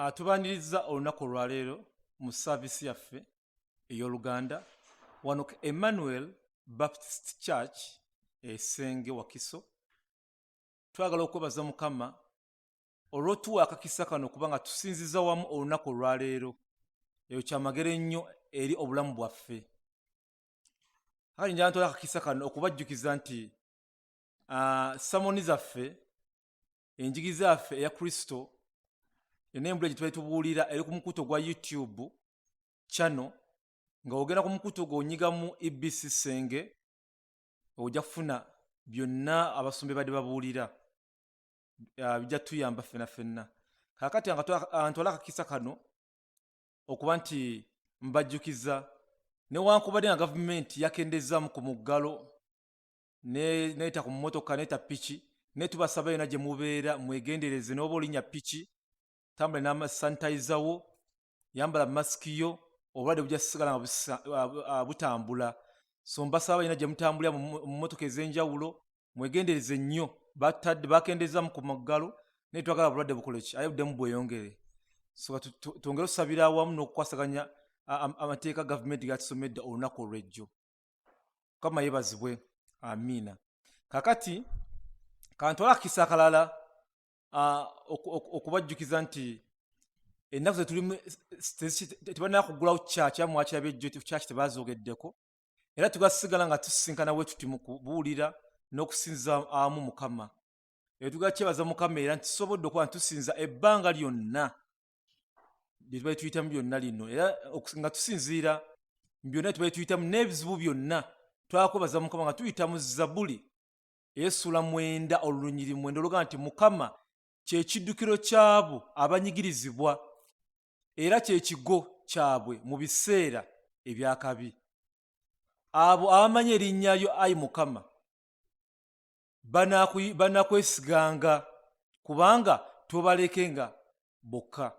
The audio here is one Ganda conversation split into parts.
Tubaniriza olunaku olwaleero mu saavisi yaffe ey'Oluganda wano ku Emmanuel Baptist Church e Senge Wakiso. Twagala okwebaza Mukama olw'otuwa akakisa kano okuba nga tusinziza wamu olunaku olwaleero. Eyo kyamagero ennyo eri obulamu bwaffe. Kale njagala ntwala akakisa kano okubajjukiza nti samoni zaffe, enjigiriza yaffe eya Kristo yonna embula gye tubadde tubuulira eri ku mukutu ogwa YouTube channel. Nga ogenda ku mukutu ogwo onyigamu EBC Senge, ojja kufuna byonna abasumba badde babuulira, bijja tuyamba ffena ffenna. Kaakati ntwala akakisa kano okuba nti mbajjukiza, newankubadde nga gavumenti yakendezaamu ku muggalo neta ku mmotoka neta piki, naye tubasaba yona gye mubeera mwegendereze. N'oba olinya piki, tambula n'amasanitayiza wo, yambala masiki yo, obulwadde bujja kusigala nga butambula. So mbasaba yona gye mutambulira mu mmotoka ez'enjawulo mwegendereze nnyo. Batadde bakendezamu ku muggalo, naye twagala bulwadde bukole ki, aye buddemu bweyongere. So twongere okusabira awamu n'okukwasaganya amateeka gavumenti gatusomedde olunaku olw'ejjo. Mukama yebazibwe, amiina. Kakati kantwala akakisa akalala okubajjukiza nti ennaku zetulimu tebalina kuggulawo kyaki, mwakirabye ejjo kyaki tebazoogeddeko, era tugasigala nga tusisinkana bwe tuti mu kubuulira n'okusinza awamu Mukama. Eyo tugakyebaza Mukama era nti tusobodde okuba nti tusinza ebbanga lyonna lye tubadde tuyitamu byonna lino, era nga tusinziira mu byonna tubadde tuyitamu n'ebizibu byonna, twakwebaza Mukama nga tuyita mu Zabbuli ey'essuula 9 olunyiri 9 olugamba nti Mukama kye kiddukiro ky'abo abanyigirizibwa, era kye kigo kyabwe mu biseera eby'akabi. Abo abamanyi erinnya lyo, ayi Mukama, banakwesiganga, kubanga tobalekenga bokka.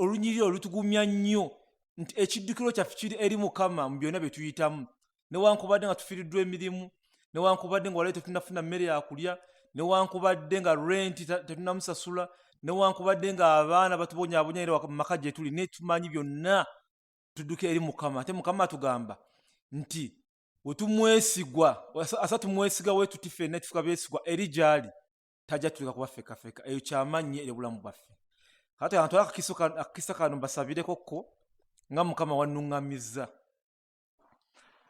Olunyiriri olutugumya nnyo nti ekiddukiro kyaffe kiri eri Mukama mu byonna bye tuyitamu, newankubadde nga tufiiriddwa emirimu, newankubadde nga waliwo tetunafuna mmere yakulya, newankubadde nga renti tetunamusasula, newankubadde nga abaana batubonyabonya era mu maka gye tuli, naye tumanyi byonna tudduka eri Mukama. Ate Mukama atugamba nti wetumwesigwa, asa tumwesiga we tuti ffenna tufuka beesigwa eri gy'ali, tajja tuleka kuba ffekafeka. Eyo kyamaanyi eri obulamu bwaffe. Kati antwala akakisa kano mbasabireko ko nga Mukama wannuŋŋamizza.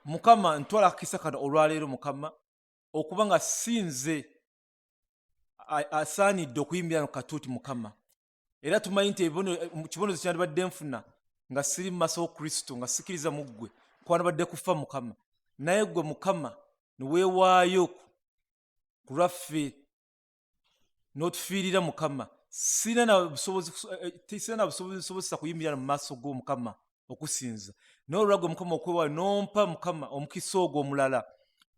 Mukama, ntwala akakisa kano olwaleero Mukama okuba nga si nze asaanidde okuyimbira no katuuti Mukama, era tumanyi nti ekibonerezo kyandibadde nfuna nga siri mu maaso Kristo, nga sikiriza mu ggwe, kwandibadde kufa Mukama. Naye ggwe Mukama ne weewaayo ku lwaffe n'otufiirira Mukama. Sirina na busobozi, sirina na busobozi nsobozesa kuyimirira mu maaso go Mukama okusinza, naye olwa ggwe Mukama okwewaayo n'ompa Mukama omukisa ogwo omulala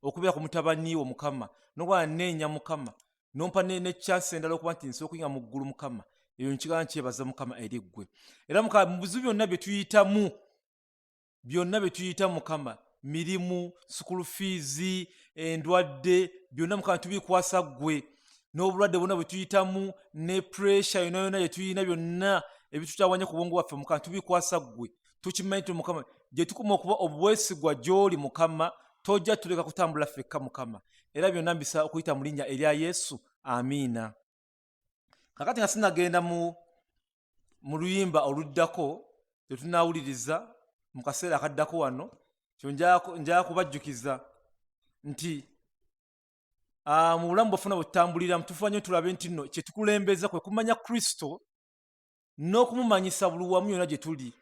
okubeera ku mutabani wo Mukama, n'okuba neenya Mukama, nompa ne chance endala okuba nti nsobola okuyinga mu ggulu Mukama. Eyo nkigala nkyebaza Mukama eri ggwe. Era Mukama, mu bizibu byonna bye tuyitamu, byonna bye tuyita Mukama, mirimu, sukulu fiizi, endwadde, byonna Mukama tubikwasa ggwe, n'obulwadde bwonna bwe tuyitamu, ne pressure yonna yonna gye tuyina, byonna ebitutawanya ku bwongo bwaffe Mukama tubikwasa ggwe. Tukimanyi nti Mukama gye tukoma okuba obwesigwa gy'oli Mukama, tojja tuleka kutambula ffekka Mukama. Era byonna mbisa okuyita mu linnya erya Yesu, amiina. Kakati nga sinagenda mu luyimba oluddako tetunawuliriza mu kaseera akaddako wano, kyo njagala kubajjukiza nti mu bulamu bwaffe bwe tutambuliramu tufuba nnyo tulabe nti nno kye tukulembeza kwe kumanya Kristo n'okumumanyisa buli wamu yonna gye tuli,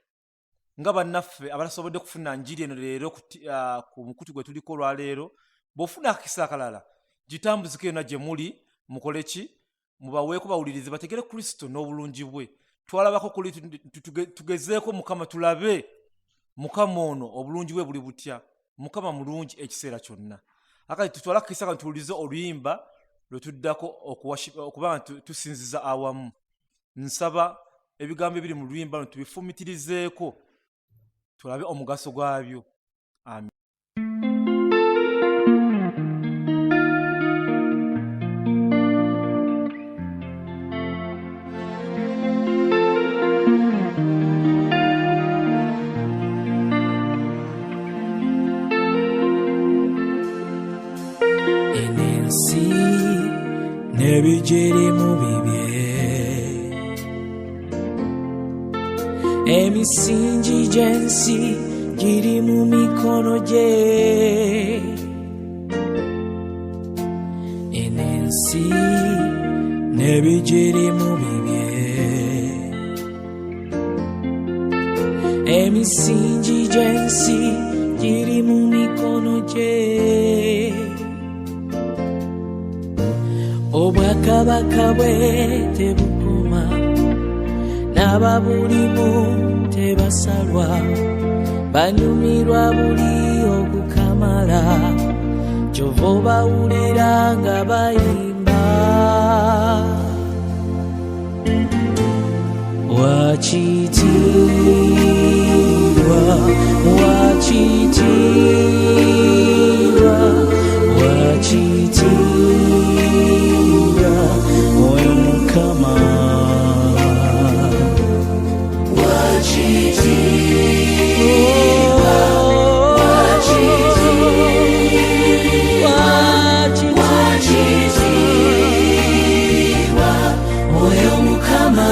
nga bannaffe abatasobodde kufuna njiri eno leero ku mukutu gwe tuliko olwaleero. Bw'ofuna akakisa akalala, gitambuziko yonna gye muli, mukole ki, mubaweeko bawulirize bategere Kristo n'obulungi bwe. Twalabako kuli, tugezeeko Mukama, tulabe Mukama ono obulungi bwe buli butya. Mukama mulungi ekiseera kyonna. Akati tutwale akakisa kano tuwulirize oluyimba lwe tuddako okuba nga tusinziza awamu. Nsaba ebigambo ebiri mu luyimba luno tubifumitirizeeko tulabe omugaso gwabyo. Amen. N'ebigirimu bibye. Emisingi gy'ensi giri mu mikono gye. Eno ensi n'ebigirimu bibye. Emisingi gy'ensi giri mu mikono gye. Obwakabaka bwe tebukoma, n'ababulimu tebasalwa, banyumirwa buli okukamala, kyova obawulira nga bayimba. Wakitiibwa, wakitiibwa, wakitiibwa, oyo Mukama. Wakitiibwa, wakitiibwa, wakitiibwa, oyo Mukama.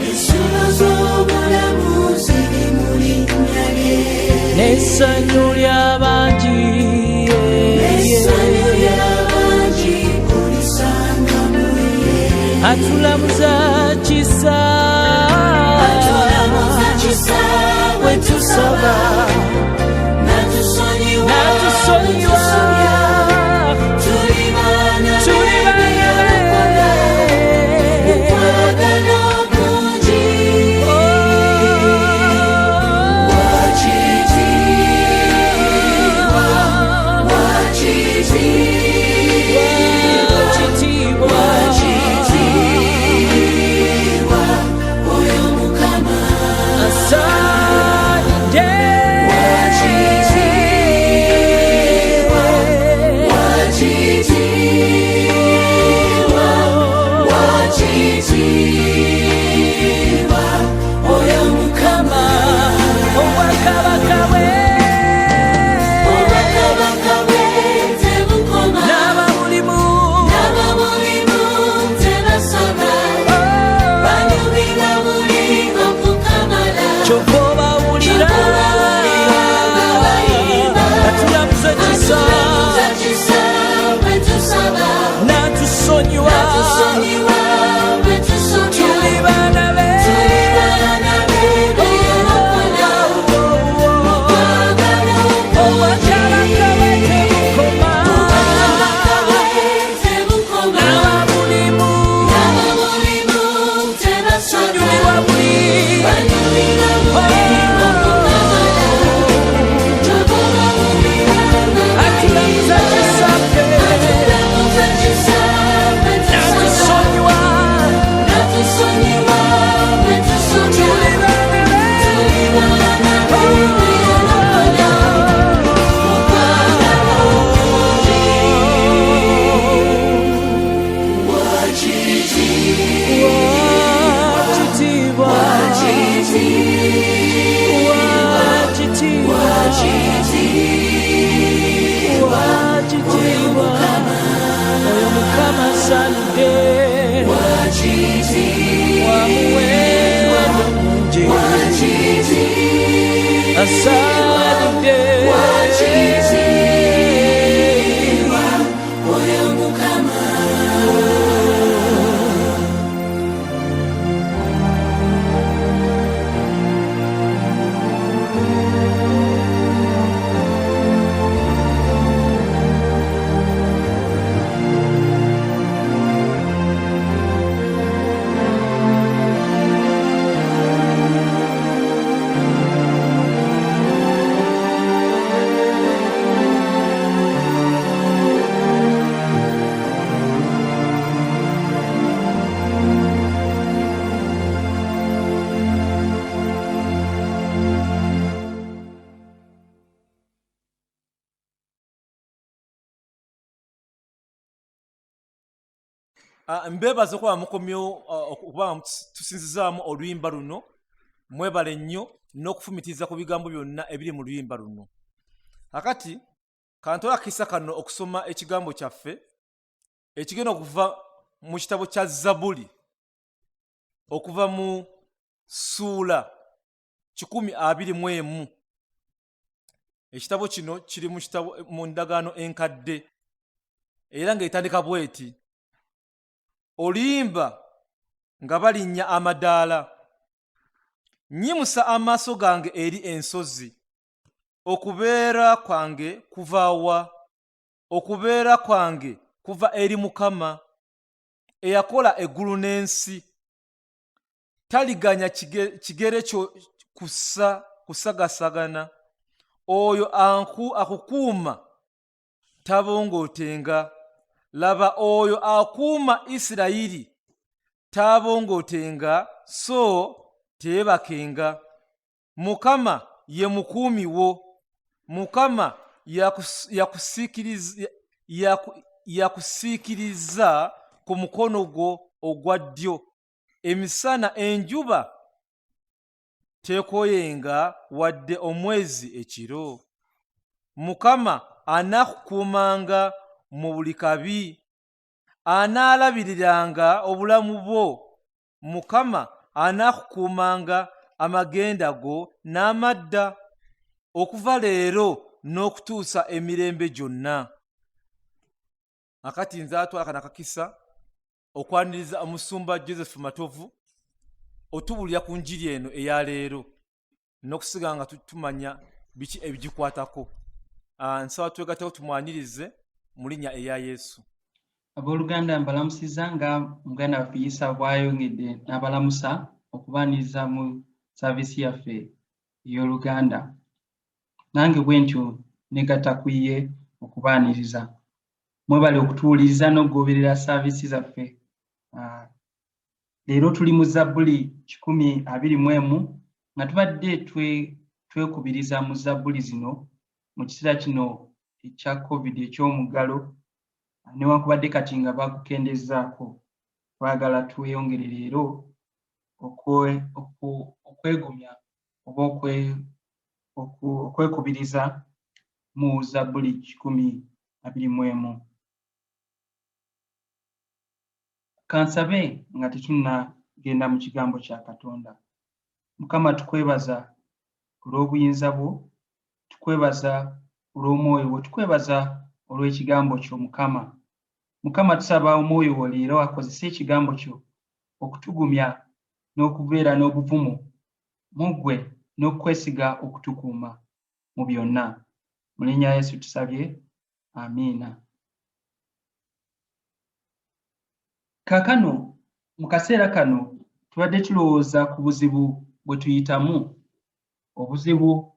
Ensulo z'obulamu ziri mu linnya lye. N'essanyu ly'abangi. Essanyu ly'abangi olisanga mu ye. Atulamuza kisa. Atulamuza kisa bwe tusaba. N'atusonyiwa. N'atusonyiwa. Bwe tuli baana Tuli be baana yalokola be. Mu kwagala okungi. Wakitiibwa, wakitiibwa, Wakitiibwa. Wakitiibwa, oyo Mukama. Asante. Wakitiibwa, wakitiibwa, wakitiibwa, oyo Mukama. Obwakabaka bwe. Obwakabaka bwe tebukoma. N'ababulimu. N'ababulimu tebasaba. Banyumirwa buli okukamala. Kyova obawulira. Kyova obawulira nga bayimba. Atulamuza kisa. Atulamuza kisa bwe tusaba. N'atusonyiwa. N'atusonyiwa bwe tusobya. Tuli baana be. Tuli baana be be yalokola. Mu kwagala okungi. Obwakabaka bwe tebukoma. Obwakabaka bwe tebukoma. N'ababulimu. N'ababulimu tebasaba. Tunyumirwa buli. Banyumirwa buli okukamala. Kyova obawulira nga Atulamuza bayimba. kisa ffe. Atulamuza kisa bwe tusaba. N'atusonyiwa. N'atusonyiwa bwe tusobya. Tuli baana be. Tuli baana be be yalokola. Mu kwagala okungi. Wakitiibwa, Wakitiibwa. wakitiibwa, Wakitiibwa. wakitiibwa, Wakitiibwa. Oyo Mukama asaanidde. Wakitiibwa, Wa muwendo mungi. wakitiibwa, Asaanidde. wakitiibwa, oyo Mukama. Mbeebaza okuba mukomyewo, okuba nga tusinzizaamu oluyimba luno. Mwebale nnyo n'okufumitiriza ku bigambo byonna ebiri mu luyimba luno. Kakati Kantwale akakisa kano okusoma ekigambo kyaffe ekigenda okuva mu kitabo kya Zabuli, okuva mu ssuula 121. Ekitabo kino kiri mu kitabo mu ndagaano enkadde era ng'etandika bw'eti: Oluyimba nga balinnya amadaala. Nnyimusa amaaso gange eri ensozi. Okubeera kwange kuva wa? Okubeera kwange kuva eri Mukama, eyakola eggulu n'ensi. Taliganya kigere kyo kusagasagana. Oyo akukuuma tabongootenga. Laba, oyo akuuma Isirayiri taabongootenga so teebakenga. Mukama ye mukuumi wo. Mukama yakusiikiriza ku mukono gwo ogwa ddyo. Emisana enjuba teekoyenga wadde omwezi ekiro. Mukama anaakukuumanga mu buli kabi, anaalabiriranga obulamu bwo. Mukama anaakukuumanga amagenda go n'amadda, okuva leero n'okutuusa emirembe gyonna. Akati nze atwala kano akakisa okwaniriza omusumba Joseph Matovu otubulira ku njiri eno eya leero n'okusiga nga tumanya biki ebigikwatako. Nsaba twegatteko tumwanirize mu linnya erya Yesu. Abooluganda, mbalamusizza nga muganda waffe Isa bw'ayongedde n'abalamusa okubaaniriza mu saaviisi yaffe ey'Oluganda. Nange bwe ntyo negatta ku ye okubaaniriza. Mwebale okutuwuliriza n'okugoberera saaviisi zaffe. Leero tuli mu Zabbuli 121 nga tubadde twekubiriza mu Zabbuli zino mu kiseera kino ekya COVID eky'omuggalo, newankubadde kati nga bagukendezzaako. Twagala tweyongere leero okwegumya oba okwekubiriza mu Zabbuli 121. Kansabe nga tetunnagenda mu kigambo kya Katonda. Mukama, tukwebaza olw'obuyinza bwo, tukwebaza olw'omwoyo wo, tukwebaza olw'ekigambo kyo, Mukama. Mukama, tusaba omwoyo wo leero akozese ekigambo kyo okutugumya n'okubeera n'obuvumu mu ggwe n'okukwesiga okutukuuma mu byonna. Mu linnya Yesu tusabye, amiina. Kaakano mu kaseera kano tubadde tulowooza ku buzibu bwe tuyitamu, obuzibu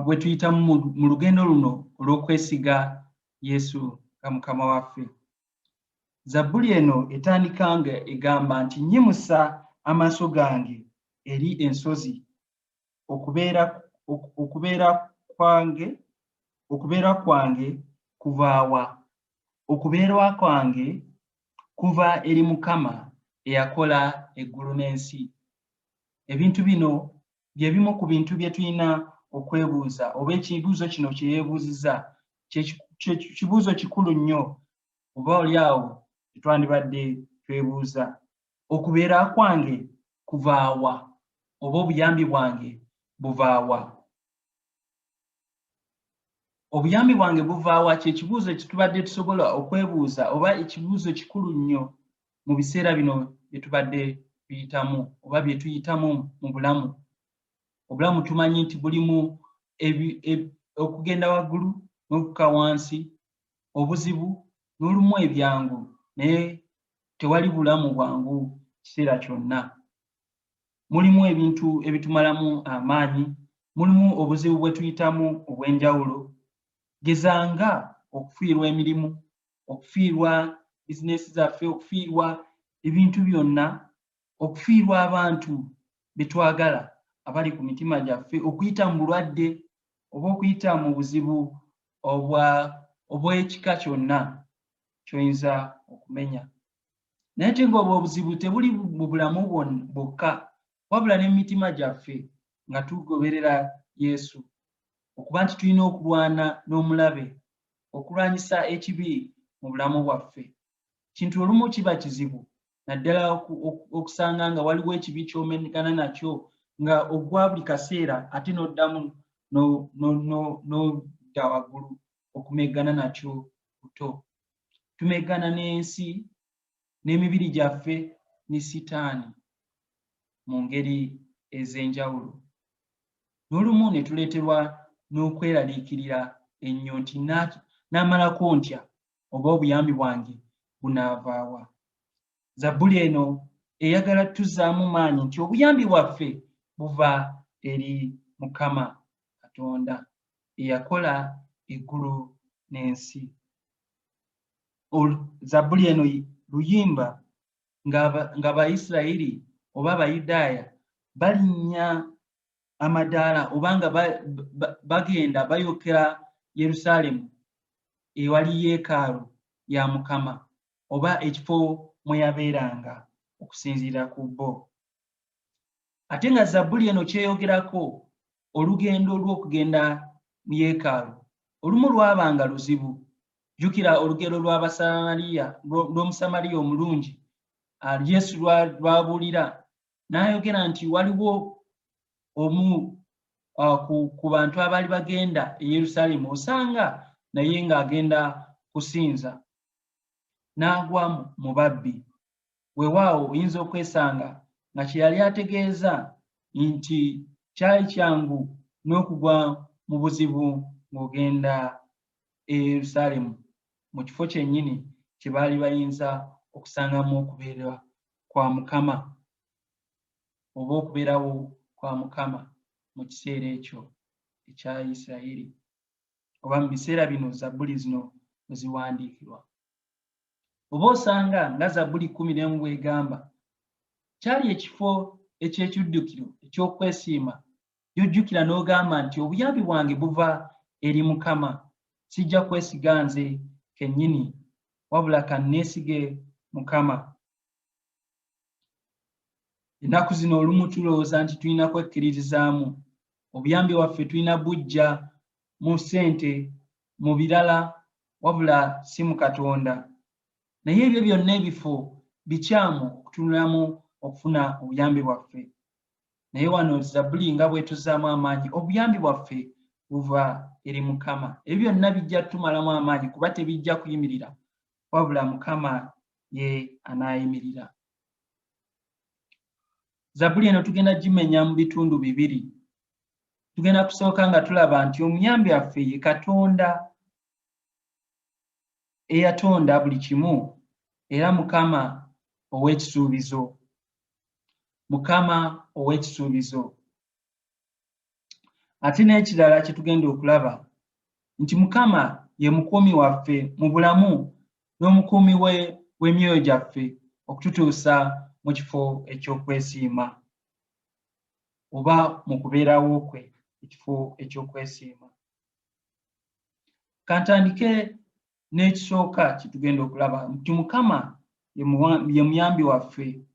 bwe tuyitamu mu lugendo luno olw'okwesiga Yesu nga Mukama waffe. Zabbuli eno etandika nga egamba nti, nnyimusa amaaso gange eri ensozi, okubeera kwange kuva wa? Okubeerwa kwange kuva eri Mukama eyakola eggulu n'ensi. Ebintu bino bye bimu ku bintu bye tulina okwebuuza, oba ekibuuzo kino kye yeebuuzizza kibuuzo kikulu nnyo, oba oli awo tetwandibadde twebuuza. Okubeera kwange kuva wa? Oba obuyambi bwange buva wa? Obuyambi bwange buva wa kye kibuuzo kye tubadde tusobola okwebuuza, oba ekibuuzo kikulu nnyo mu biseera bino bye tubadde tuyitamu oba bye tuyitamu mu bulamu. Obulamu tumanyi nti bulimu okugenda waggulu n'okukka wansi, obuzibu n'olumu ebyangu, naye tewali bulamu bwangu kiseera kyonna. Mulimu ebintu ebitumalamu amaanyi, mulimu obuzibu bwe tuyitamu obw'enjawulo, geza nga okufiirwa emirimu, okufiirwa bizinesi zaffe, okufiirwa ebintu byonna, okufiirwa abantu be twagala abali ku mitima gyaffe, okuyita mu bulwadde oba okuyita mu buzibu obw'ekika kyonna ky'oyinza okumenya. Naye ate ng'obwo obuzibu tebuli mu bulamu bwokka, wabula ne mu mitima gyaffe nga tugoberera Yesu. Okuba nti tulina okulwana n'omulabe, okulwanyisa ekibi mu bulamu bwaffe. Kintu olumu kiba kizibu, naddala okusanga nga waliwo ekibi ky'omenegana nakyo nga ogwa buli kaseera ate n'oddamu n'odda waggulu okumeggana nakyo buto. Tumeggana n'ensi, n'emibiri gyaffe ne Sitaani mu ngeri ez'enjawulo. N'olumu ne tuleeterwa n'okweraliikirira ennyo nti naamalako ntya oba obuyambi bwange bunaavaawa. Zabbuli eno eyagala tuzzaamu maanyi nti obuyambi bwaffe buva eri Mukama Katonda eyakola eggulu n'ensi. Zabbuli eno luyimba ng'Abayisirayiri oba Abayudaaya balinnya amadaala oba nga bagenda bayokera Yerusaalemu ewali yeekaalu ya Mukama oba ekifo mwe yabeeranga okusinziira ku bo. Ate nga zabbuli eno kyeyogerako olugendo lw'okugenda mu yeekaalu olumu lwabanga luzibu. Jjukira olugero lw'Abasamaliya, lw'Omusamaliya omulungi Yesu lw'abuulira n'ayogera nti waliwo omu ku bantu abaali bagenda e Yerusaalemi, osanga naye ng'agenda kusinza, n'agwa mu babbi. Weewaawo oyinza okwesanga nga kye yali ategeeza nti kyali kyangu n'okugwa mu buzibu ng'ogenda e Yerusaalemi, mu kifo kyennyini kye baali bayinza okusangamu okubeera kwa Mukama oba okubeerawo kwa Mukama mu kiseera ekyo ekya Isirayiri oba mu biseera bino zabbuli zino we ziwandiikirwa. Oba osanga nga zabbuli 11 bw'egamba, kyali ekifo eky'ekiddukiro eky'okwesiima gy'ojjukira n'ogamba nti obuyambi bwange buva eri Mukama, sijja kwesiga nze kennyini, wabula ka nneesige Mukama. Ennaku zino olumu tulowooza nti tulina kwekkiririzaamu, obuyambi waffe tulina buggya mu ssente, mu birala, wabula si mu Katonda. Naye ebyo byonna ebifo bikyamu okutunulamu okufuna obuyambi bwaffe. Naye wano zabbuli nga bw'etuzzaamu amaanyi, obuyambi bwaffe buva eri Mukama. Ebyo byonna bijja tumalamu amaanyi kuba tebijja kuyimirira, wabula Mukama ye anaayimirira. Zabbuli eno tugenda gimenya mu bitundu bibiri. Tugenda kusooka nga tulaba nti omuyambi waffe ye Katonda eyatonda buli kimu era Mukama ow'ekisuubizo. Mukama ow'ekisuubizo. Ate n'ekirala kye tugenda okulaba nti Mukama ye mukuumi waffe mu bulamu n'omukuumi w'emyoyo gyaffe okututuusa mu kifo eky'okwesiima oba mu kubeerawo kwe ekifo eky'okwesiima. Kantandike n'ekisooka kye tugenda okulaba nti Mukama ye muyambi waffe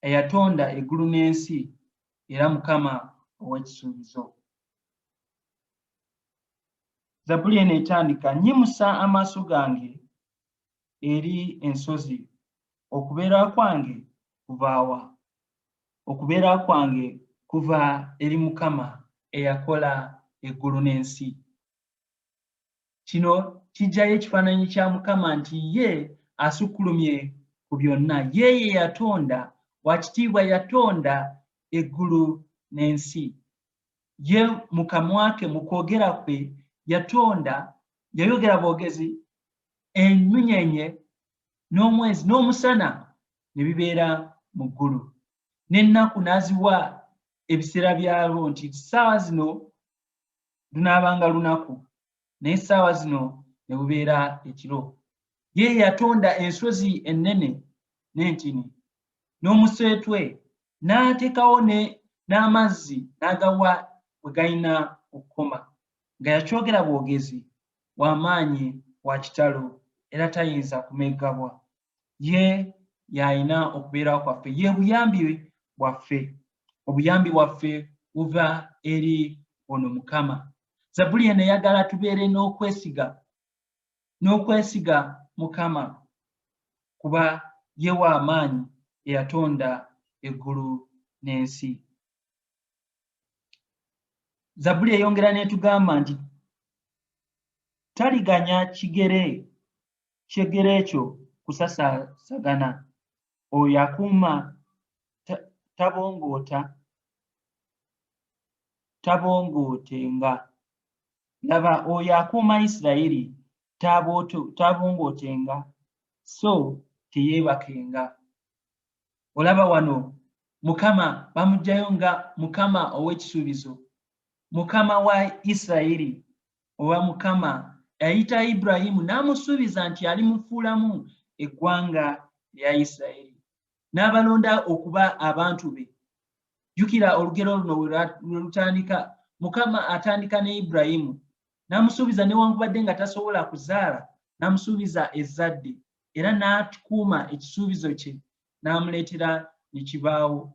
eyatonda eggulu n'ensi era Mukama ow'ekisuubizo. Zabbuli eno etandika, nnyimusa amaaso gange eri ensozi, okubeera kwange kuvaawa? Okubeera kwange kuva eri Mukama eyakola eggulu n'ensi. Kino kijjayo ekifaananyi kya Mukama nti ye asukkulumye ku byonna. Ye ye yatonda, wa kitiibwa yatonda eggulu n'ensi. Ye mu kamwa ke, mu kwogera kwe, yatonda, yayogera bwogezi emmunyenye n'omwezi n'omusana ne bibeera mu ggulu. N'ennaku n'aziwa ebiseera byalwo nti ssaawa zino lunaabanga lunaku, naye essaawa zino ne bubeera ekiro. Ye yatonda ensozi ennene n'entini n'omuseetwe, n'ateekawo n'amazzi n'agawa we galina okukoma. Nga yakyogera bwogezi, wa maanyi, wa kitalo, era tayinza kumeggabwa. Ye y'alina okubeerawo kwaffe, ye buyambi bwaffe. Obuyambi bwaffe buva eri ono Mukama. Zabbuli eno eyagala tubeere n'okwesiga Mukama, kuba ye w'amaanyi eyatonda eggulu n'ensi. Zabbuli eyongera n'etugamba nti taliganya kigere kyegere ekyo kusasaasagana, oyo akuuma tabongoota tabongootenga. Laba, oyo akuuma Isirayiri taabongootenga so teyeebakenga. Olaba wano Mukama bamuggyayo nga Mukama ow'ekisuubizo, Mukama wa Isirayiri, oba Mukama yayita Ibulayimu n'amusuubiza nti alimufuulamu eggwanga lya Isirayiri, n'abalonda okuba abantu be. Jjukira olugero luno we lutandika, Mukama atandika ne Ibulayimu n'amusuubiza, newankubadde nga tasobola kuzaala, n'amusuubiza ezzadde, era n'atukuuma ekisuubizo kye n'amuleetera ne kibaawo.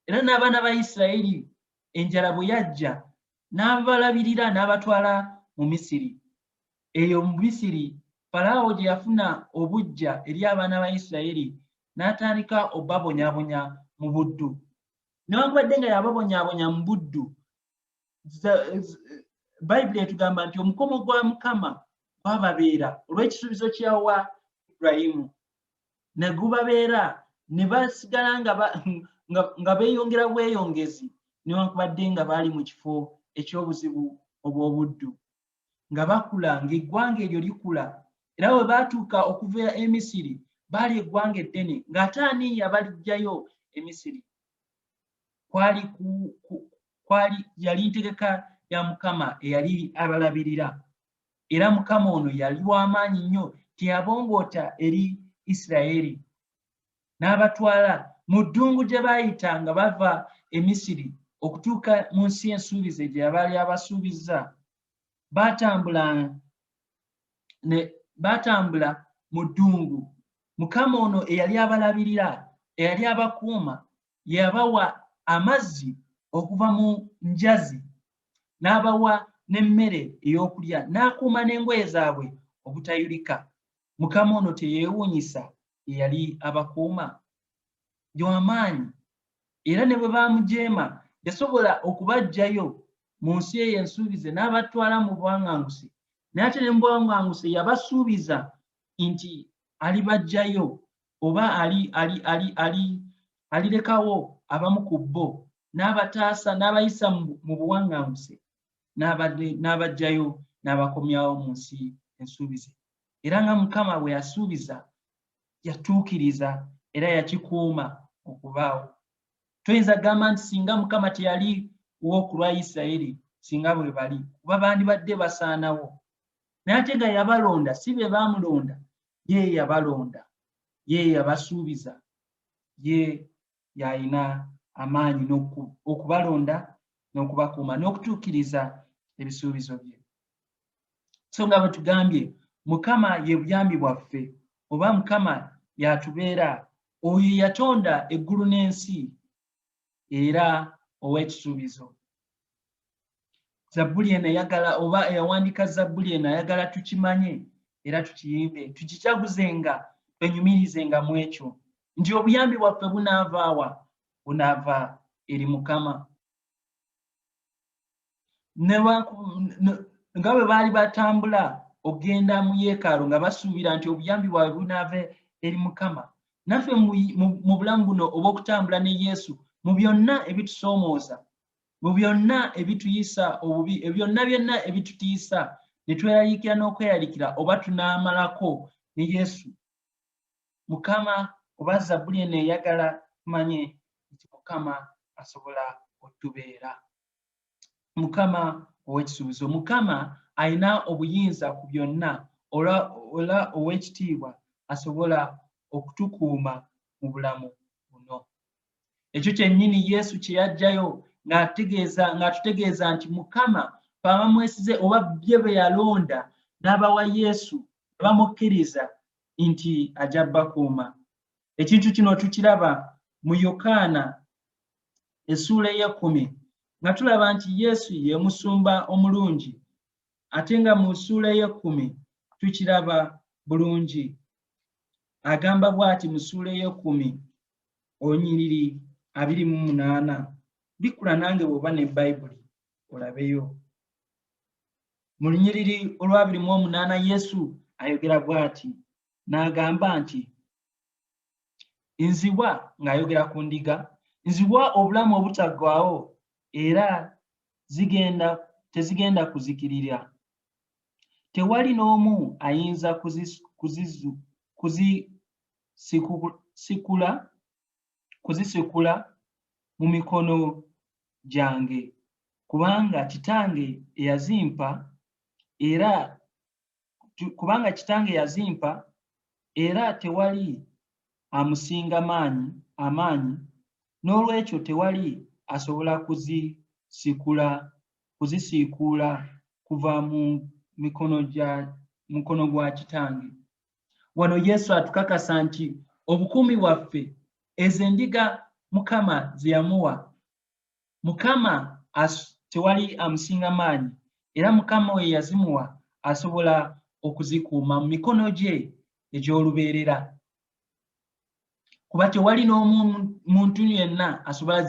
Era n'abaana ba Isirayiri enjala bwe yajja n'abalabirira n'abatwala mu Misiri. Eyo mu Misiri Falaawo gye yafuna obuggya eri abaana ba Isirayiri n'atandika obabonyabonya mu buddu. Newankubadde nga yababonyabonya mu buddu, Bayibuli etugamba nti omukomo gwa Mukama gwababeera olw'ekisuubizo kye yawa Ibulayimu, ne gubabeera ne basigala nga beeyongera bweyongezi newankubadde nga baali mu kifo eky'obuzibu obw'obuddu, nga bakula, ng'eggwanga eryo likula. Era bwe baatuuka okuva e Misiri baali eggwanga eddene, ng'ate ani yabaliggyayo e Misiri? Kwali kwali yali ntegeka ya Mukama eyali abalabirira. Era Mukama ono yali w'amaanyi nnyo, teyabongoota eri Isiraeri, n'abatwala mu ddungu gye baayita nga bava e Misiri okutuuka mu nsi ensuubize gye yabaali abasuubizza. Baatambula ne baatambula mu ddungu. Mukama ono eyali abalabirira, eyali abakuuma, yabawa amazzi okuva mu njazi, n'abawa n'emmere ey'okulya, n'akuuma n'engoye zaabwe obutayulika. Mukama ono teyeewuunyisa eyali abakuuma? W'amaanyi, era ne bwe baamujeema yasobola okubaggyayo mu nsi eyo ensuubize n'abatwala mu buwaŋŋanguse. Naye ate ne mu buwaŋŋanguse yabasuubiza nti alibaggyayo, oba ali ali ali ali alirekawo abamu ku bo n'abataasa n'abayisa mu buwaŋŋanguse n'abaggyayo n'abakomyawo mu nsi ensuubize. Era nga Mukama bwe yasuubiza, yatuukiriza era yakikuuma okubaawo. Toyinza kugamba nti singa Mukama teyali wo ku lwa Isirayiri singa bwe bali, kuba bandibadde basaanawo. Naye ate nga yabalonda, si be baamulonda, ye yabalonda, ye yabasuubiza, ye y'alina amaanyi okubalonda n'okubakuuma n'okutuukiriza ebisuubizo bye. So nga bwe tugambye, Mukama ye buyambi bwaffe, oba Mukama y'atubeera, oyo yatonda eggulu n'ensi era ow'ekisuubizo. Zabbuli eno eyagala, oba eyawandiika zabbuli eno ayagala tukimanye era tukiyimbe, tukikyaguzenga, twenyumirizenga mu ekyo nti obuyambi bwaffe bunaavaawa? Bunaava eri Mukama. Nga bwe baali batambula okugenda mu yeekaalu nga basuubira nti obuyambi bwabwe bunaava eri Mukama, naffe mu bulamu buno obw'okutambula ne Yesu, mu byonna ebitusoomooza, mu byonna ebituyisa obubi, byonna byonna ebitutiisa ne tweraliikira n'okweraliikira oba tunaamalako ne Yesu, Mukama oba zabbuli eno eyagala tumanye nti Mukama asobola otubeera. Mukama ow'ekisuubizo, Mukama alina obuyinza ku byonna, ola ow'ekitiibwa asobola okutukuuma mu bulamu buno. Ekyo kyennyini Yesu kye yaggyayo ng'atutegeeza nti Mukama bamwesize oba bye be yalonda n'abawa Yesu bamukkiriza nti ajja bakuuma. Ekintu kino tukiraba mu Yokaana essuula ey'ekkumi. Nga tulaba nti Yesu ye musumba omulungi, ate nga mu ssuula ey'ekkumi tukiraba bulungi. Agamba bw'ati mu ssuula ey'ekkumi olunyiriri 28. Bikkula nange bw'oba ne Bayibuli olabeyo. Mu lunyiriri olw'abiri mu omunaana Yesu ayogera bw'ati n'agamba nti, Nziwa, ng'ayogera ku ndiga, nziwa obulamu obutaggwaawo era zigenda tezigenda kuzikirira. Tewali n'omu ayinza kuzisikula mu mikono gyange, kubanga Kitange eyazimpa era kubanga Kitange yazimpa era tewali amusinga maanyi amaanyi, n'olwekyo tewali asobola kuzisikula kuzisiikuula kuva mu mikono gya mukono gwa Kitange. Wano Yesu atukakasa nti obukuumi bwaffe, ezo endiga Mukama ze yamuwa, Mukama tewali amusinga maanyi, era Mukama oyo yazimuwa asobola okuzikuuma mu mikono gye egy'olubeerera, kuba tewali n'omuntu yenna asobola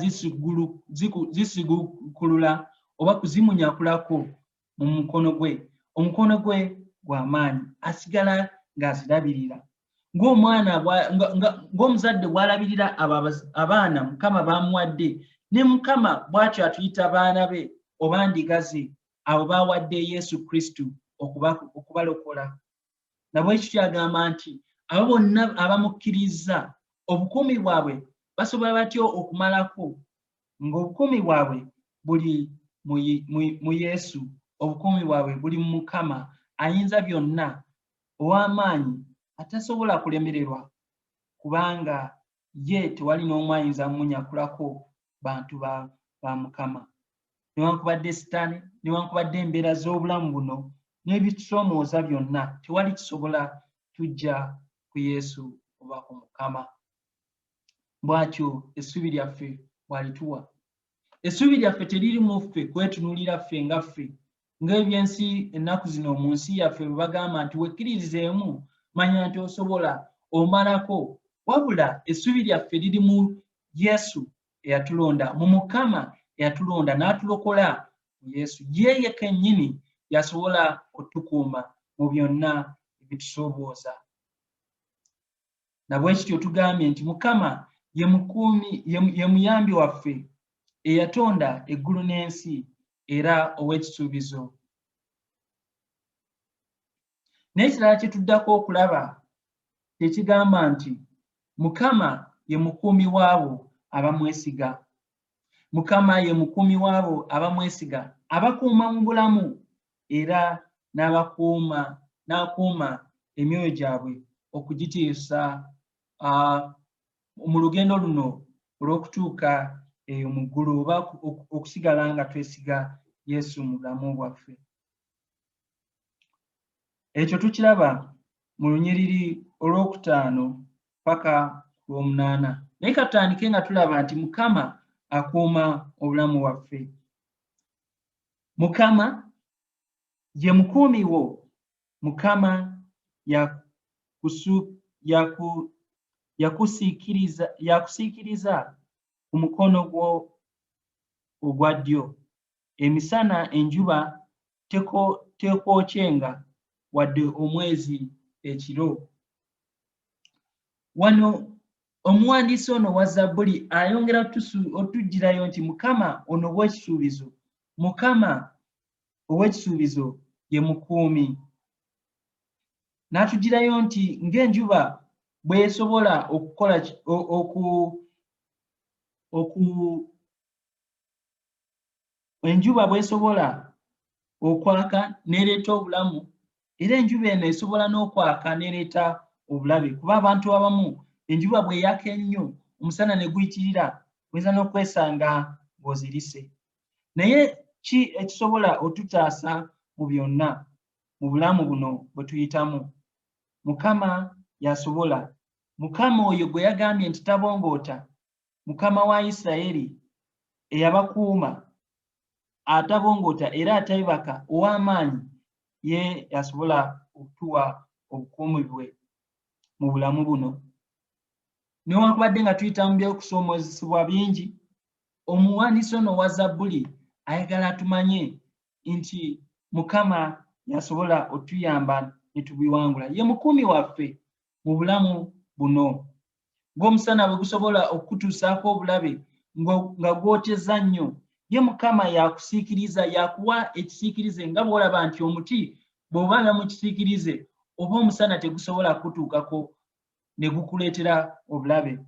zisigukulula oba kuzimunyakulako mu mukono gwe. Omukono gwe gwa maanyi, asigala ng'azirabirira ng'omwana, ng'omuzadde bw'alabirira abo abaana Mukama bamuwadde. Ne Mukama bw'atyo atuyita baana be oba ndiga ze, abo baawadde Yesu Kristo okubalokola. Nabwekityo agamba nti abo bonna abamukkirizza, obukuumi bwabwe basobola batyo okumalako ng'obukuumi bwabwe buli mu Yesu, obukuumi bwabwe buli mu Mukama ayinza byonna, ow'amaanyi, atasobola kulemererwa, kubanga ye tewali n'omu ayinza mumunyakulako bantu ba Mukama, newankubadde Sitaani, newankubadde embeera z'obulamu buno n'ebitusoomooza byonna, tewali kisobola tujja ku Yesu oba ku Mukama. Bw'atyo essuubi lyaffe bw'alituwa. Essuubi lyaffe teriri mu ffe kwetunuulira ffe nga ffe, ng'ebyensi ennaku zino mu nsi yaffe bwe bagamba nti wekkiririzeemu, manya nti osobola omalako. Wabula essuubi lyaffe liri mu Yesu eyatulonda, mu Mukama eyatulonda n'atulokola mu Yesu. Ye ye kennyini y'asobola otukuuma mu byonna ebitusoobooza. Na bwe kityo tugambye nti Mukama ye mukuumi, ye muyambi waffe eyatonda eggulu n'ensi era ow'ekisuubizo. N'ekirala kye tuddako okulaba kye kigamba nti Mukama ye mukuumi w'abo abamwesiga. Mukama ye mukuumi w'abo abamwesiga, abakuuma mu bulamu era n'abakuuma n'akuuma emyoyo gyabwe okugitiisa mu lugendo luno olw'okutuuka eyo mu ggulu oba okusigala nga twesiga Yesu mu bulamu bwaffe. Ekyo tukiraba mu lunyiriri olwokutaano paka ku lw'omunaana. Naye katutandike nga tulaba nti Mukama akuuma obulamu bwaffe. Mukama ye mukuumi wo, Mukama yakusiikiriza ku mukono gwo ogwa ddyo. Emisana enjuba tekwokyenga, wadde omwezi ekiro. Wano omuwandiisi ono owa Zabbuli ayongera otuggyirayo nti Mukama ono ow'ekisuubizo, Mukama ow'ekisuubizo ye mukuumi. N'atuggyirayo nti ng'enjuba bw'esobola okukola oku, oku, enjuba bw'esobola okwaka n'ereeta obulamu, era enjuba eno esobola n'okwaka n'ereeta obulabe, kuba abantu abamu enjuba bw'eyaka ennyo omusana ne guyitirira oyinza n'okwesanga ng'ozirise. Naye ki ekisobola otutaasa mu byonna mu bulamu buno bwe tuyitamu? Mukama y'asobola. Mukama oyo gwe yagambye nti tabongoota, Mukama wa Yisirayeli eyabakuuma. atabongoota era ateebaka ow'amaanyi ye yasobola okutuwa obukuumi bwe mu bulamu buno. Newankubadde nga tuyita mu by'okusoomoozesebwa bingi, omuwandiisi ono owa Zabbuli ayagala tumanye nti Mukama yasobola otuyamba ne tubiwangula. Ye mukuumi waffe mu bulamu buno. Ng'omusana bwe gusobola okukutuusaako obulabe nga gwokyeza nnyo, ye Mukama yakusiikiriza, yakuwa ekisiikirize nga bw'olaba nti omuti bw'obeera mu kisiikirize oba omusana tegusobola kukutuukako ne gukuleetera obulabe.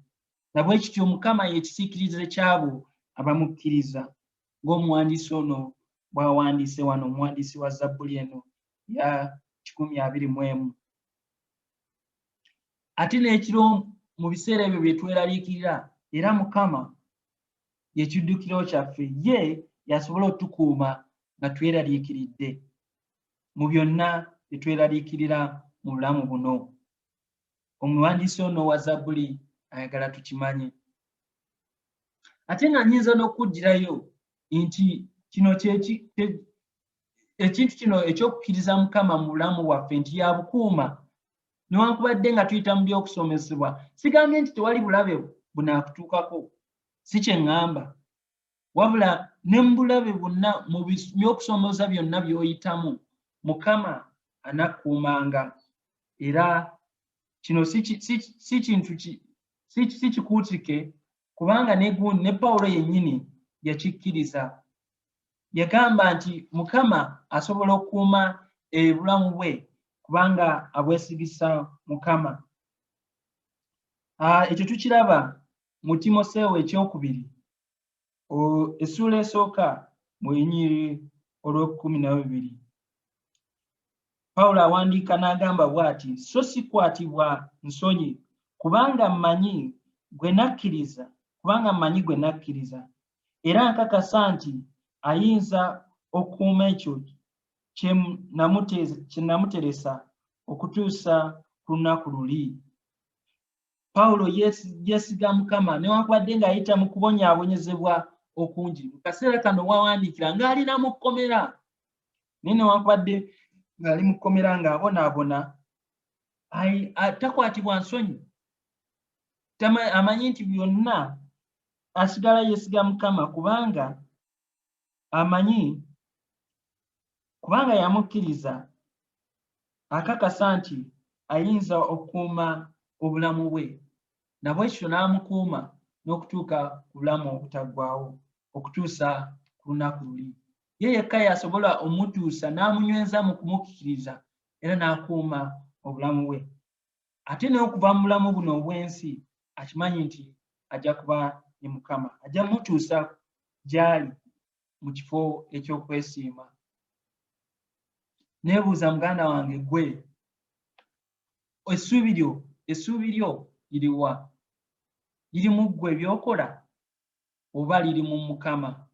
Na bwe kityo Mukama ye kisiikirize ky'abo abamukkiriza, ng'omuwandiisi ono bw'awandiise wano, omuwandiisi wa Zabbuli eno ya 121. Ate n'ekiro mu biseera ebyo bye tweraliikirira, era Mukama ye kiddukiro kyaffe, ye y'asobola otukuuma nga tweraliikiridde mu byonna bye tweraliikirira mu bulamu buno. Omuwandiisi ono owa Zabbuli ayagala tukimanye. Ate nga nnyinza n'okuddirayo nti kino ekintu kino eky'okukkiriza Mukama mu bulamu bwaffe nti yabukuuma newankubadde nga tuyita mu by'okusomesebwa. Sigambye nti tewali bulabe bunaakutuukako, si kye ŋŋamba, wabula ne mu bulabe bwonna, mu by'okusomooza byonna by'oyitamu, Mukama anakkuumanga. Era kino si kintu si kikuutike, kubanga ne Pawulo yennyini yakikkiriza. Yagamba nti Mukama asobola okukuuma obulamu bwe kubanga abwesigisa Mukama. Ekyo tukiraba mu Timoseewo ekyokubiri essuula esooka mu lunyiriri olw'ekkumi n'ebibiri. Pawulo awandiika n'agamba bw'ati, so sikwatibwa nsonyi, kubanga mmanyi gwe nakkiriza, kubanga mmanyi gwe nakkiriza, era nkakasa nti ayinza okukuuma ekyo kye namuteresa okutuusa ku lunaku luli. Pawulo yeesiga Mukama newankubadde ng'ayita mu kubonyaabonyezebwa okungi. Mu kaseera kano wawandiikira ng'alina mu kkomera, naye newankubadde ng'ali mu kkomera ng'abonaabona, takwatibwa nsonyi. Amanyi nti byonna asigala yeesiga Mukama kubanga amanyi, kubanga yamukkiriza, akakasa nti ayinza okukuuma obulamu bwe, na bwe kityo n'amukuuma n'okutuuka ku bulamu obutaggwaawo okutuusa ku lunaku luli. Ye yekka y'asobola omutuusa n'amunyweza mu kumukkiriza era n'akuuma obulamu bwe. Ate n'okuva mu bulamu buno obw'ensi akimanyi nti ajja kuba ne Mukama, ajja mutuusa gy'ali mu kifo eky'okwesiima. Neebuuza muganda wange, gwe essuubi lyo liriwa? Liri mu ggwe by'okola oba liri mu Mukama?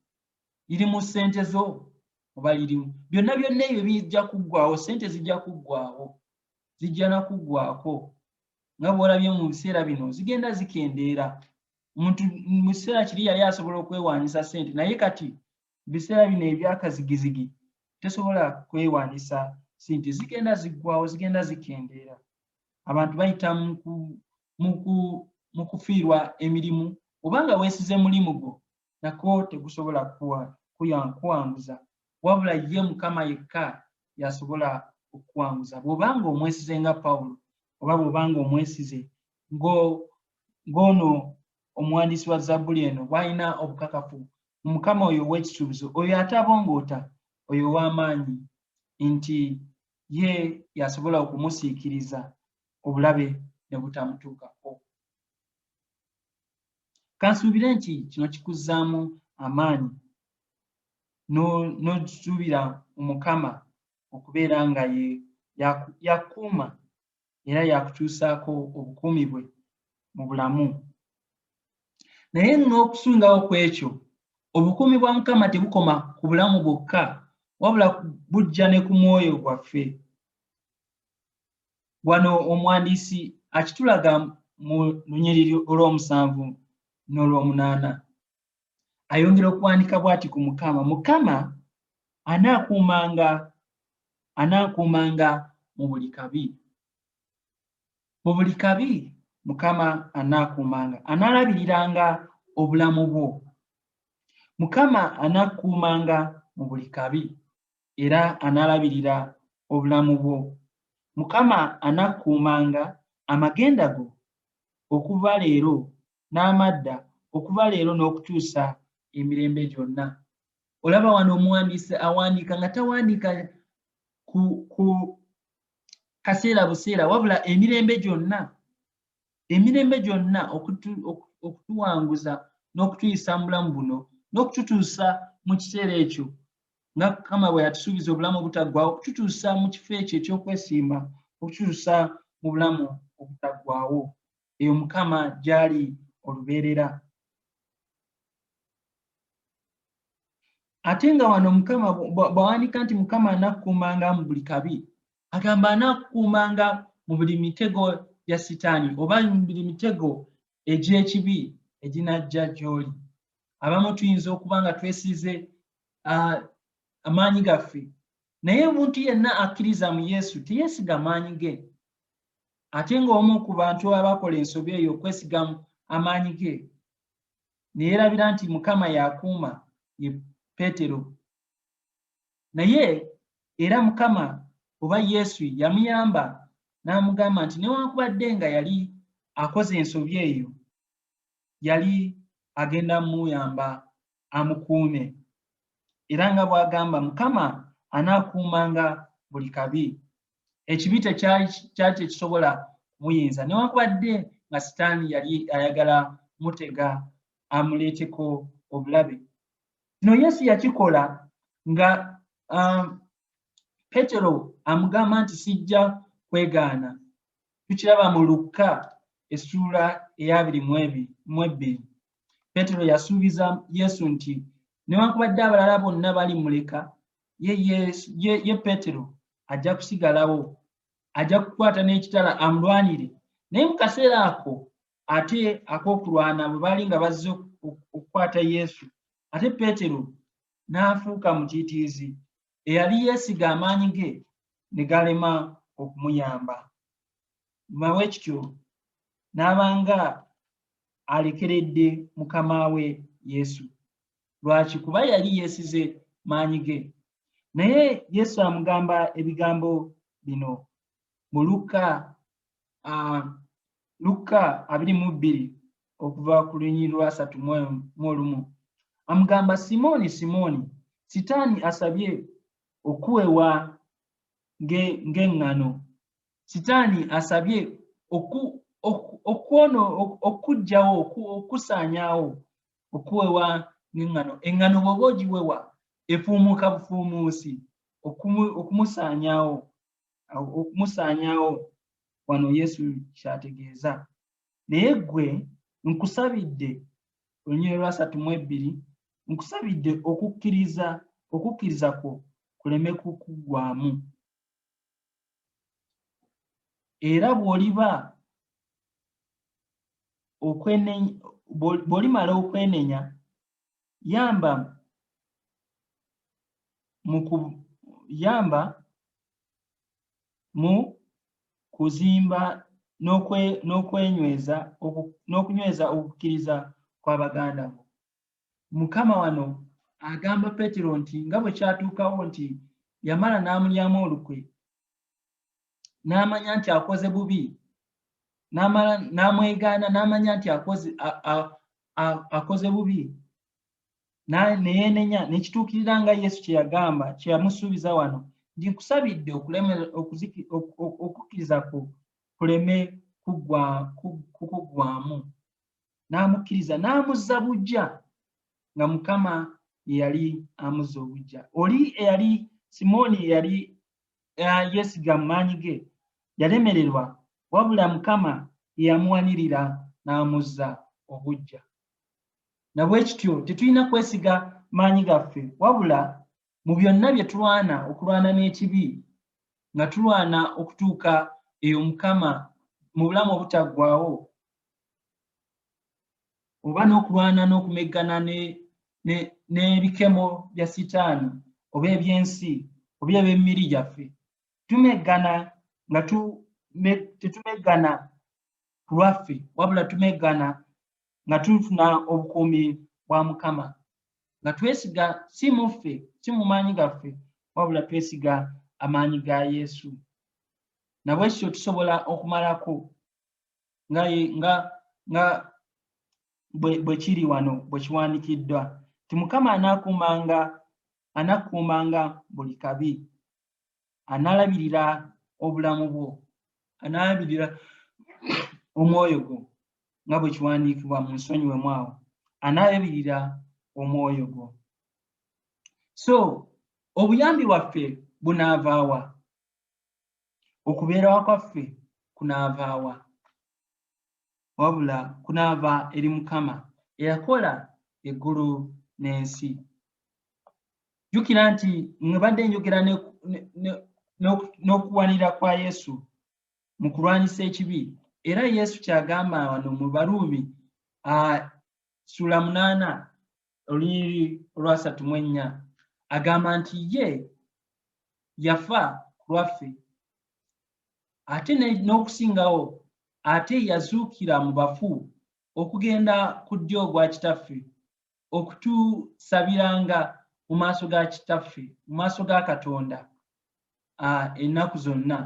Liri mu ssente zo oba liri byonna byonna ebyo bijja kuggwaawo. Ssente zijja kuggwaawo, zijja na kuggwaako nga bw'olabye mu biseera bino zigenda zikendeera. Omuntu mu kiseera kiri yali asobola okwewaanyisa ssente, naye kati mu biseera bino ebyakazigizigi tesobola kwewaanyisa ssente, zigenda ziggwaawo, zigenda zikendeera. Abantu bayita mu kufiirwa emirimu, oba nga weesize mulimu gwo nako tegusobola kuwanguza, wabula ye Mukama yekka y'asobola okukuwanguza bw'oba nga omwesize nga Pawulo, oba bw'oba nga omwesize ng'ono omuwandiisi wa Zabbuli eno bw'alina obukakafu mu Mukama oyo ow'ekisuubizo, oyo atabongoota, oyo ow'amaanyi, nti ye y'asobola okumusiikiriza obulabe ne butamutuukako. Kansuubire nti kino kikuzzaamu amaanyi n'osuubira mu Mukama okubeera nga ye yakuuma era yakutuusaako obukuumi bwe mu bulamu. Naye n'okusingawo ku ekyo, obukuumi bwa Mukama tebukoma ku bulamu bwokka, wabula bujja ne ku mwoyo gwaffe. Wano omuwandiisi akitulaga mu lunyiriri olw'omusanvu n'olw'omunaana. Ayongera okuwandiika bw'ati ku Mukama: Mukama Anaakuumanga, anaakuumanga mu buli kabi. Mu buli kabi Mukama anaakuumanga, anaalabiriranga obulamu bwo. Mukama anaakuumanga mu buli kabi era anaalabirira obulamu bwo. Mukama anaakuumanga amagenda go okuva leero n'amadda, okuva leero n'okutuusa emirembe gyonna. Olaba wano omuwandiisi awandiika nga tawandiika ku, ku kaseera buseera, wabula emirembe gyonna, emirembe gyonna, okutuwanguza n'okutuyisa mu bulamu buno n'okututuusa mu kiseera ekyo nga Mukama bwe yatusuubiza obulamu obutaggwaawo, okututuusa mu kifo ekyo eky'okwesiima, okututuusa mu bulamu obutaggwaawo eyo Mukama gy'ali olubeerera. Ate nga wano Mukama bw'awandiika nti Mukama anakkuumanga mu buli kabi, agamba anakkuumanga mu buli mitego gya Sitaani oba mu buli mitego egy'ekibi eginajja gy'oli. Abamu tuyinza okuba nga twesize amaanyi gaffe, naye omuntu yenna akkiriza mu Yesu teyeesiga maanyi ge. Ate ng'omu ku bantu abakola ensobi eyo okwesiga amaanyi ge ne yeerabira nti Mukama y'akuuma ye Peetero. Naye era Mukama oba Yesu yamuyamba n'amugamba nti newankubadde nga yali akoze ensobi eyo, yali agenda muyamba amukuume. Era nga bw'agamba Mukama anaakuumanga buli kabi. Ekibi tekyali kyali tekisobola kumuyinza newankubadde nga Sitaani yali ayagala mutega amuleeteko obulabe. Kino Yesu yakikola nga Petero amugamba nti sijja kwegaana. Tukiraba mu Lukka essuula ey'abiri mu ebbiri. Petero yasuubiza Yesu nti newankubadde abalala bonna balimuleka, ye, Yesu, ye, ye Petero ajja kusigalawo, ajja kukwata n'ekitala amulwanire. Naye mu kaseera ako ate ak'okulwana bwe baali nga bazze okukwata Yesu, ate Peetero n'afuuka mutiitiizi eyali yeesiga amaanyi ge ne galema okumuyamba. Bwe kityo n'aba nga alekeredde mukama we Yesu. Lwaki? Kuba yali yeesize maanyi ge. Naye Yesu amugamba ebigambo bino mu Lukka Lukka 22 okuva ku lunyiriri lwasatu mu olumu. Amugamba, Simooni, Simooni, Sitaani asabye okuwewa ng'eŋŋano. Sitaani asabye okuggyawo, okusaanyaawo, okuwewa ng'eŋŋano. Eŋŋano bw'oba ogiwewa efuumuuka bufuumuusi okumusaanyaawo, okumusaanyaawo. Wano Yesu ky'ategeeza. Naye ggwe nkusabidde, olunyiriri lwasatu mu ebbiri, nkusabidde okukkiriza, okukkiriza kwo kuleme kukuggwaamu. Era bw'oliba bw'olimala okwenenya, yamba mu yamba mu kuzimba n'okwenyweza n'okunyweza okukkiriza kwa baganda bo. Mukama wano agamba Peetero nti nga bwe kyatuukawo nti yamala n'amulyamu olukwe n'amanya nti akoze bubi, n'amala n'amwegaana n'amanya nti akoze akoze bubi ne yeenenya ne kituukirira nga Yesu kye yagamba, kye yamusuubiza wano nti nkusabidde okukkiriza kwo kuleme kukuggwaamu. N'amukkiriza n'amuzza buggya nga Mukama ye yali amuzza obuggya. Oli eyali Simooni eyali yeesiga mu maanyi ge yalemererwa, wabula Mukama ye yamuwanirira n'amuzza obuggya. Na bwe kityo tetulina kwesiga maanyi gaffe, wabula mu byonna bye tulwana okulwana n'ekibi, nga tulwana okutuuka eyo Mukama mu bulamu obutaggwaawo, oba n'okulwana n'okumeggana n'ebikemo bya Sitaani oba eby'ensi oba eby'emibiri gyaffe. Tumeggana nga tetumeggana ku lwaffe, wabula tumeggana nga tufuna obukuumi bwa Mukama, nga twesiga si mu ffe, si mu maanyi gaffe, wabula twesiga amaanyi ga Yesu. Nabwekityo tusobola okumalako nga nga nga bwe kiri wano bwe kiwandiikiddwa nti Mukama anaakuumanga anakuumanga buli kabi, anaalabirira obulamu bwo, anaalabirira omwoyo gwo, nga bwe kiwandiikibwa mu nsonyiwemu awo, anaalabirira omwoyo gwo. So obuyambi bwaffe bunaavaawa? Okubeerawa kwaffe kunaavaawa? Wabula kunaava eri Mukama eyakola eggulu n'ensi. Jjukira nti mbadde njogera n'okuwanira kwa Yesu mu kulwanyisa ekibi, era Yesu ky'agamba wano mu Baruumi ssuula 8 olunyiriri olwasatu mu ennya, agamba nti ye yafa ku lwaffe, ate n'okusingawo ate yazuukira mu bafu okugenda ku ddyo ogwa Kitaffe, okutusabiranga mu maaso ga Kitaffe, mu maaso ga Katonda ennaku zonna.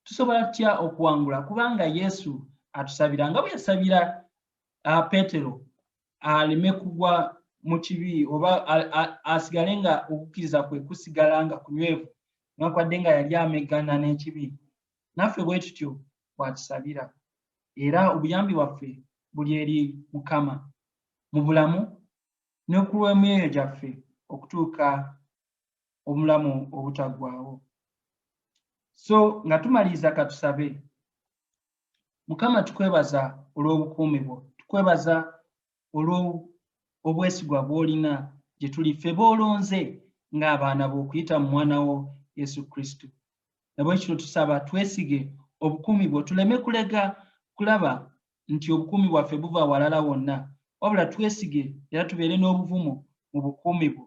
Tusobola tutya okuwangula? Kubanga Yesu atusabira nga bwe yasabira Peetero aleme kugwa mu kibi oba asigale nga okukkiriza kwe kusigala nga kunywevu newankubadde nga yali ameggana n'ekibi. Naffe bwe tutyo bw'atusabira, era obuyambi bwaffe buli eri Mukama mu bulamu ne ku lw'emyoyo gyaffe okutuuka obulamu obutaggwaawo. So nga tumaliriza, katusabe. Mukama, tukwebaza olw'obukuumi bwo, tukwebaza olw'obwesigwa bw'olina gye tuli ffe b'olonze ng'abaana b'okuyita mu mwana wo Yesu Kristo. Nabwekityo tusaba twesige obukuumi bwo, tuleme kulega kulaba nti obukuumi bwaffe buva walala wonna, wabula twesige era tubeere n'obuvumu mu bukuumi bwo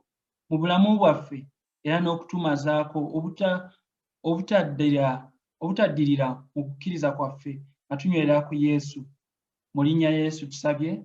mu bulamu bwaffe, era n'okutumazaako obutaddirira mu kukkiriza kwaffe nga tunywerera ku Yesu. Mu linnya lya Yesu tusabye.